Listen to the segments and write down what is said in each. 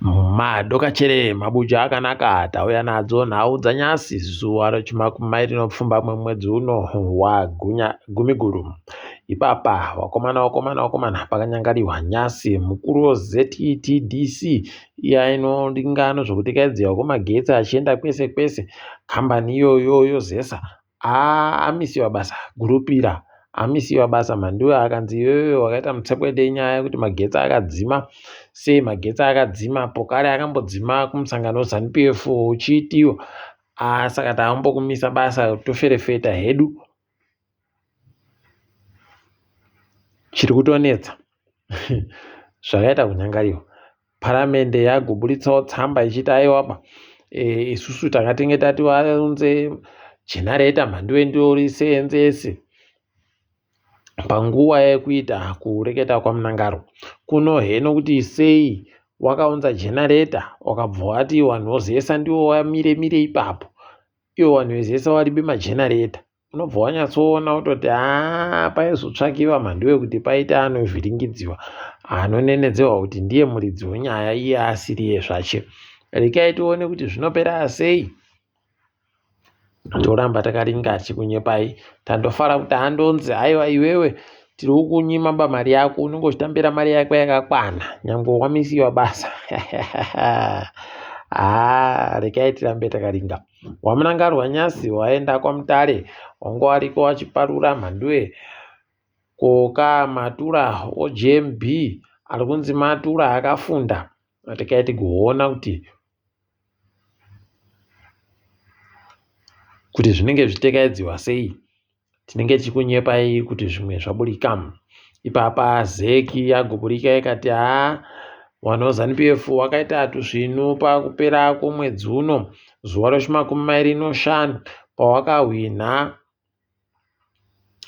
Madokachere mabuja akanaka tauya nadzo nhau dzanyasi zuva rechimakumi mairi nepfumbamwe mwedzi uno wagumiguru. Ipapa vakomana vakomana vakomana pakanyangariwa nyasi mukuru weZETDC iya inoringana zvekutikaidziwa kwemagetsi achienda kwese kwese kambani iyoyo yozesa amisiwa basa gurupira amisiwa basa mhanduwe akanzi iwewe wakaita mutsekwende inyaya yekuti magetsi akadzima sei magetsi akadzima pokare akambodzima kumusangano weZanu PF uchiitiwa saka taambokumisa basa toferefeta hedu chiri kutonetsa zvakaita kunyangariwa Paramende yagoburitsawo tsamba ichiti aiwaba e, isusu takatenge tati vaunze jenareta mhanduwe ndoriseenzese panguva yekuita kureketa kwaMnangagwa. Kuno heno kuti sei wakaunza jenareta wakabva wati vanhu vozesa ndiwo wamire mire ipapo iwo vanhu vezesa waribe majenareta unobva wanyatsoona wototi haa paizotsvakiwa mhanduwe kuti paite anovhiringidziwa anonenedzewa kuti ndiye muridzi wenyaya iye asiriye zvache rekai tione kuti zvinopera sei toramba takaringa tichikunyepai tandofara kuti andonzi haiwa iwewe tiri kukunyima ba mari yako unenge uchitambira mari yako yakakwana nyangwe wamisiwa basa haa rekai tirambe takaringa WaMnangarwa Nyasi waenda kwaMutare wanga wariko wachiparura mhanduwe ko ka matura oGMB ari kunzi matura akafunda regai tigoona kuti kuti zvinenge zvichitekaidziwa sei Tinenge tichikunyepai kuti zvimwe zvaburika. Ipapa Zec yagoburika ikati haa vanhu veZanu PF wakaita tuzvinu pakupera kwomwedzi uno zuva rechimakumi mairi noshanu pawakahwinha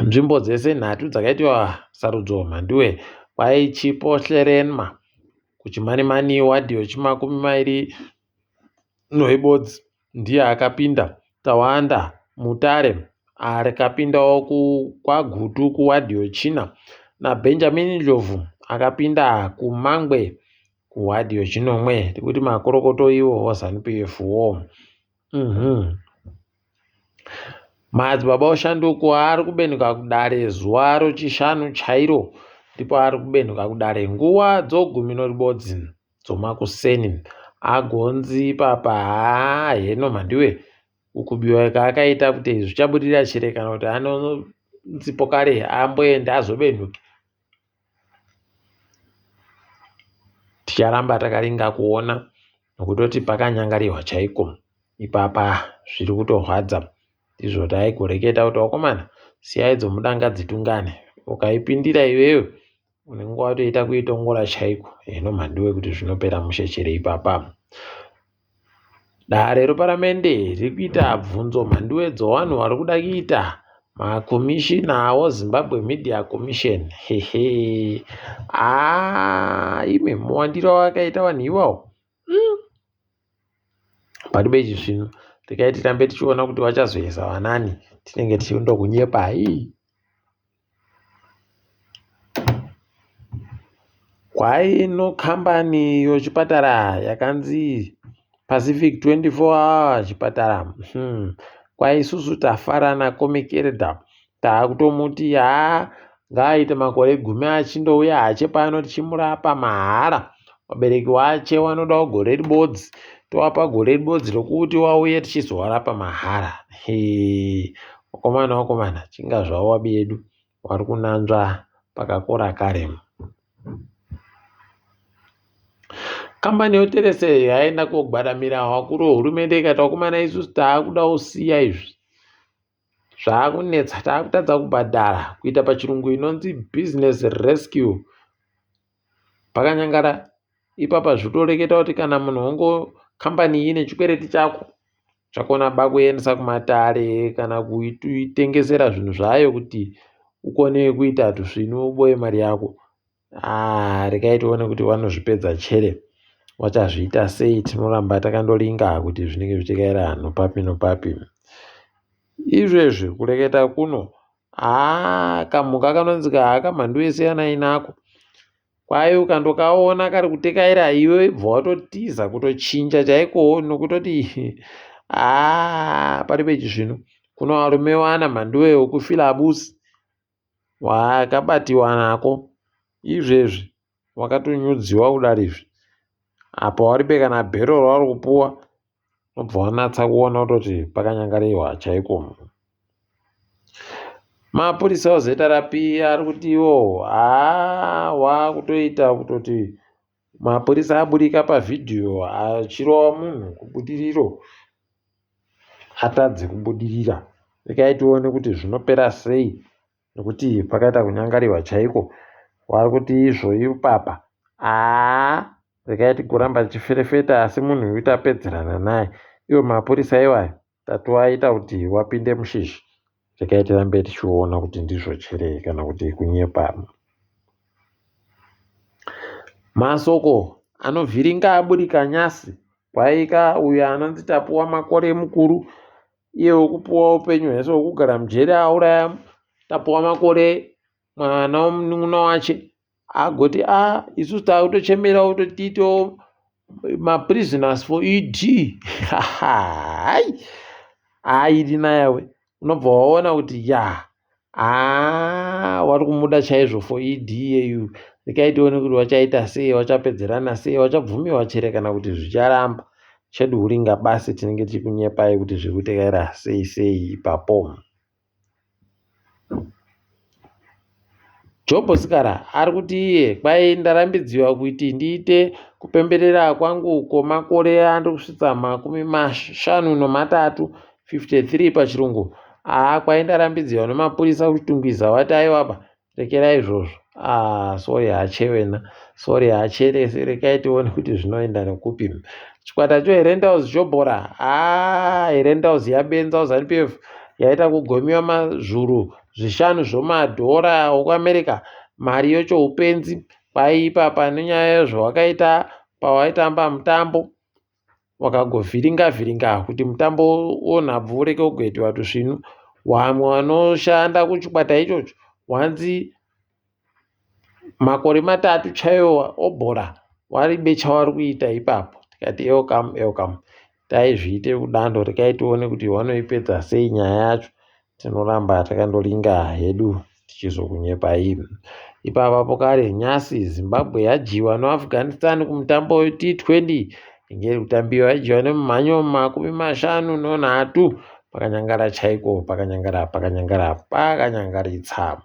nzvimbo dzese nhatu dzakaitwa sarudzo mhanduwe kwaichipohlerenma kuchimanimani wadhi yechimakumi mairi noibodzi ndiye akapinda Tawanda Mutare akapindawo kwaGutu kuwadhi yechina naBenjamin Ndlovu akapinda kuMangwe kuwadhi yechinomwe tikuti makorokoto iwo waZanu PF wo mm Madzibaba Oshanduko ari kubenuka kudare zuva rochishanu chairo ndipo ari kubenuka kudare nguva dzogumi noribodzi dzomakuseni agonzi ipapa haa heno mhandiwe ukubiwa kaakaita kuti zvichabudirira chere kana kuti anonzipo kare amboenda azobenhuke ticharamba takaringa kuona nokutoti pakanyangariwa chaiko ipapa zviri kutorwadza ndizvo taikureketa kuti wakomana siyai dzomudanga dzitungane ukaipindira iwewe Unenge watoita kuitongora chaiko hino mhanduwe kuti zvinopera mushe chere ipapa. Dare reparamende riri kuita bvunzo mhanduwe dzevanhu vari kuda kuita makomishina weZimbabwe Media Commission. Hehe. Haa imi muwandiro wakaita vanhu iwawo. Mm. Paribe chisvinu. Regai tirambe tichiona kuti vachazoisa vanani. Tinenge tichindokunyepai. Kwaino kambani yochipatara yakanzi Pacific 24 hour chipatara. Hmm. Kwaisusu tafara naComic Elder taakutomuti haa ngaaite makore gumi achindouya hache pano tichimurapa mahara. Vabereki wache wanodawo gore ribodzi towapa gore ribodzi rokuti wauye tichizowarapa mahara. Hee. Vakomana vakomana chinga zvavo wabi yedu wari kunanzva pakakora kare. Kambani yoterese yaenda kogwadamira vakuru vehurumende ikati vakomana isusu taakuda kusiya izvi zvaakunetsa taakutadza kubhadhara kuita pachirungu inonzi business rescue Pakanyangara ipapa zvotoreketa kuti kana munhu wangu kambani iyi ine chikwereti chako chakona ba kuendesa kumatare kana kuitengesera zvinhu zvayo kuti ukone kuita tusvinu uboye mari yako ah, regai tione kuti vanozvipedza chere vachazviita sei tinoramba takandoringa kuti zvinenge zvichikaira nopapi nopapi izvezvi kureketa kuno haa kamhuka kanonzi kahaka mhandu yese yanainako. Kwai ukandokaona kari kutekaira iwe ibva watotiza kutochinja chaikowo nokutoti haa pari pechisvinu. Kuno varume wana mhanduwe wekufilabusi wakabatiwa nako izvezvi wakatonyudziwa kudari izvi apa waripe kana bhero rauri kupuwa unobva wanatsa kuona kutoti pakanyangariwa chaiko. Mapurisa oZRP ari kuti iwo haa wakutoita kutoti mapurisa aburika pavhidhiyo achirova munhu kubudiriro atadze kubudirira. Rekai tione kuti zvinopera sei nekuti pakaita kunyangariwa chaiko. Vari kuti izvo ipapa haa regai tigoramba tichiferefeta asi munhu uyu tapedzerana naye. Iwo mapurisa iwayo tatoaita kuti wapinde mushishi. Regai tirambe tichiona kuti ndizvo chere kana kuti kunyepa. Masoko anovhiringa aburika nyasi kwaika uyo anonzi Tapuwa Makore mukuru iye wekupuwa upenyu hwese hwekugara mujeri auraya Tapuwa Makore mwana wemunin'ina wache agoti a ah, isusu takutochemera kuti tiitewo maprisoners for ed hai airi nayawe unobva waona kuti ya haa wari kumuda chaizvo for ed iyeyu rekai tione kuti wachaita sei wachapedzerana sei wachabvumiwa chere kana kuti zvicharamba chedu huringa basi tinenge tichikunyepai kuti zviri kutekaira sei sei ipapo Jobho Sikara ari kuti iye kwai ndarambidziwa kuti ndiite kupemberera kwangu kwemakore andiri kusvitsa 53 53 pachirungu haa kwai ndarambidziwa nemapurisa kuchitungwiza vati aiwaba Rekerai izvozvo. Ah, sorry hache wena. Sorry hache rekai tione kuti zvinoenda nekupi. Chikwata cho Herentals chobhora. Ah, Herentals yabenza ZANU PF yaita kugomiwa mazvuru zvishanu zvomadhora okuAmerica. Mari yocho upenzi. Kwaipa pane nyaya yezvawakaita pawaitamba mutambo. Wakagovhiringa vhiringa kuti mutambo wenhabvu urege kugoitiwa tusvinu. Vamwe vanoshanda kuchikwata ichocho wanzi makore matatu chaiwo obhora waribe chawari kuita ipapo. Tikati welcome welcome. Taizviite kudando regai tione kuti wanoipedza sei nyaya yacho. Tinoramba takandoringa hedu tichizokunyepai. Ipapa pokare nyasi Zimbabwe yadyiwa noAfghanistan kumutambo weT20 inge iri kutambiwa yadyiwa nemumhanyo 53 pakanyangara chaiko pakanyangara pakanyangara pakanyangaritsa.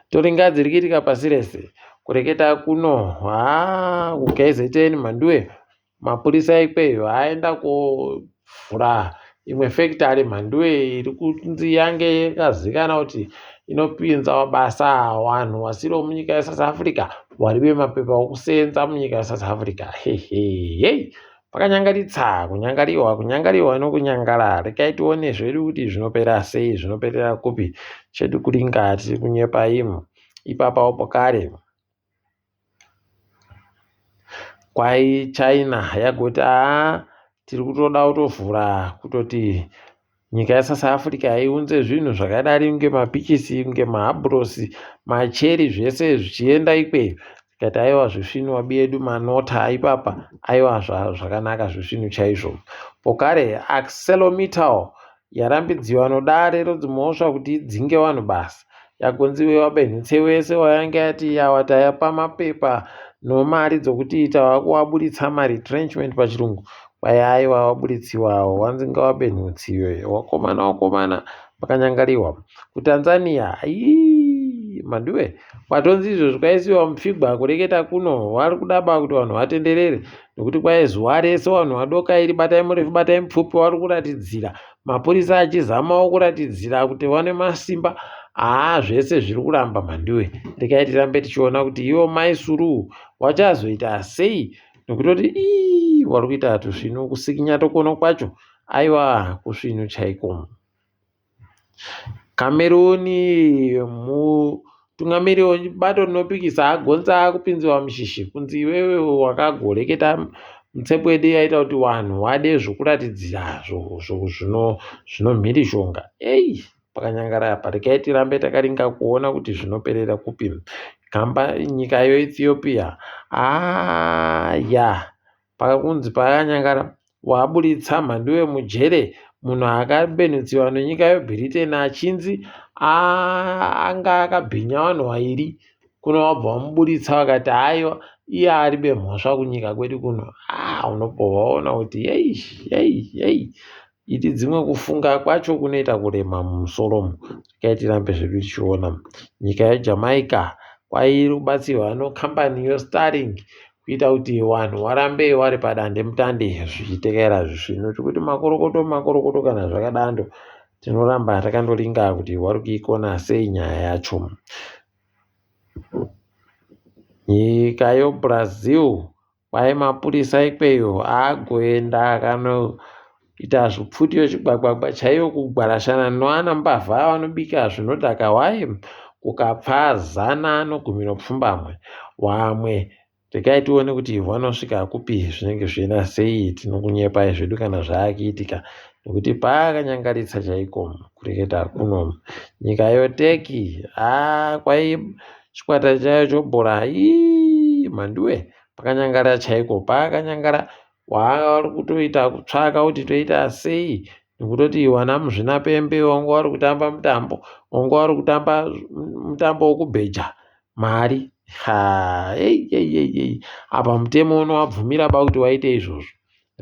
Toringa dziri kuitika pasi rese kureketa kuno haa kuKZN mhanduwe Mapurisa ekweyo aenda kovhura imwe fekitari mhanduwe iri kunzi yange yakazikanwa kuti inopinza mabasa vanhu vasiri vemunyika yeSouth Africa vari vemapepa okuseenza munyika yeSouth Africa. Hehehe pakanyangaritsa kunyangariwa kunyangariwa nokunyangara rekai tione zvedu kuti zvinopera sei zvinoperera kupi chedu kuringa tiri kunyepa imu ipapawo pokare Kwai China yagoti haa tiri kutoda kutovhura kutoti nyika yeSouth Africa iunze zvinhu zvakadari kunge mapichisi kunge mahabhurosi macheri zvese zvichienda ikweyo. Tikati aiwa zvisvinu wabiyedu manota ipapa aiwa zvakanaka zvisvinu chaizvo. Pokare ArcelorMittal yarambidziwa nodare rodzimhosva kuti idzinge vanhu basa. Yagonzi wabenhutse wese wayange yati yawa tayapa mapepa nomari dzokuti tava kuwaburitsa maretrenchment pachirungu kwai aiwa waburitsiwawo wanzi ngawabenhutsiwe wakomana wakomana pakanyangariwa kuTanzania ii manduwe kwatonzi izvozvi kwaisiwa mupfigwa kureketa kuno wari kudaba kuti vanhu vatenderere nekuti kwai zuva rese vanhu vadoka iri batai murefu batai mupfupi wari kuratidzira Mapurisa achizamawo kuratidzira kuti vane masimba haa zvese zviri kuramba mhanduwe rekai tirambe tichiona kuti ivo mai Suluhu vachazoita sei nekutoti ii vari kuita tusvinu kusikinya tokono kwacho aiwa kusvinu chaiko. Cameroon mutungamiri webato rinopikisa agonza akupinziwa mushishi kunzi iwewe wakagoreketa mutsepwede yaita kuti vanhu vade zvokuratidzira zvinomhirizhonga ei pakanyangara apa regai tirambe takaringa kuona kuti zvinoperera kupi. Kamba nyika yeEthiopia haa ya pakunzi pakanyangara waburitsa mhanduwe mujere munhu akabenutsiwa nenyika yeBritain achinzi anga akabhinya vanhu vairi kuno wabva wamuburitsa vakati haiwa iye aribe mhosva kunyika kwedu kuno ah unobva waona kuti yei yei yei Iti dzimwe kufunga kwacho kunoita kurema mumusoro umu. Regai tirambe zvedu tichiona. Nyika yeJamaica kwairi kubatsirwa nokambani yeStarlink kuita kuti vanhu varambe vari padandemutande zvichitekaira zvisvinu. Tikuti makorokoto makorokoto kana zvakadando tinoramba takandoringa kuti vari kuikona sei nyaya yacho. Nyika yeBrazil Kwai mapurisa ikweyo agoenda akanoita zvipfuti yochigwagwagwa chaiyo kugwarashana noana mbavha vanobika zvinodhaka why kukapfa zana nogumi nopfumbamwe wamwe regai tione kuti vanosvika kupi zvinenge zvichienda sei tinokunyepai zvedu kana zvaakuitika nekuti paakanyangaritsa chaiko kureketa kuno nyika yoteki haa kwai chikwata chayo chobhora ii mhanduwe pakanyangara chaiko paakanyangara waari kutoita kutsvaka kuti toita sei nekutoti wana muzvinapembe wanga wari kutamba mutambo wanga wari kutamba mutambo wokubheja mari ha ei ei ei ei apa mutemo unowabvumira ba kuti waite izvozvo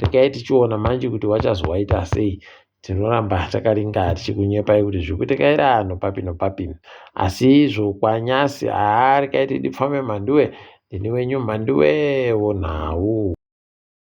regai tichiona manje kuti wachazowaita sei Tinoramba takaringa tichikunyepai kuti zviri anhu papi nopapi. Asi izvo kwanyasi haa regai tidipfame mhanduwe ndini wenyu mhanduwe wonhau.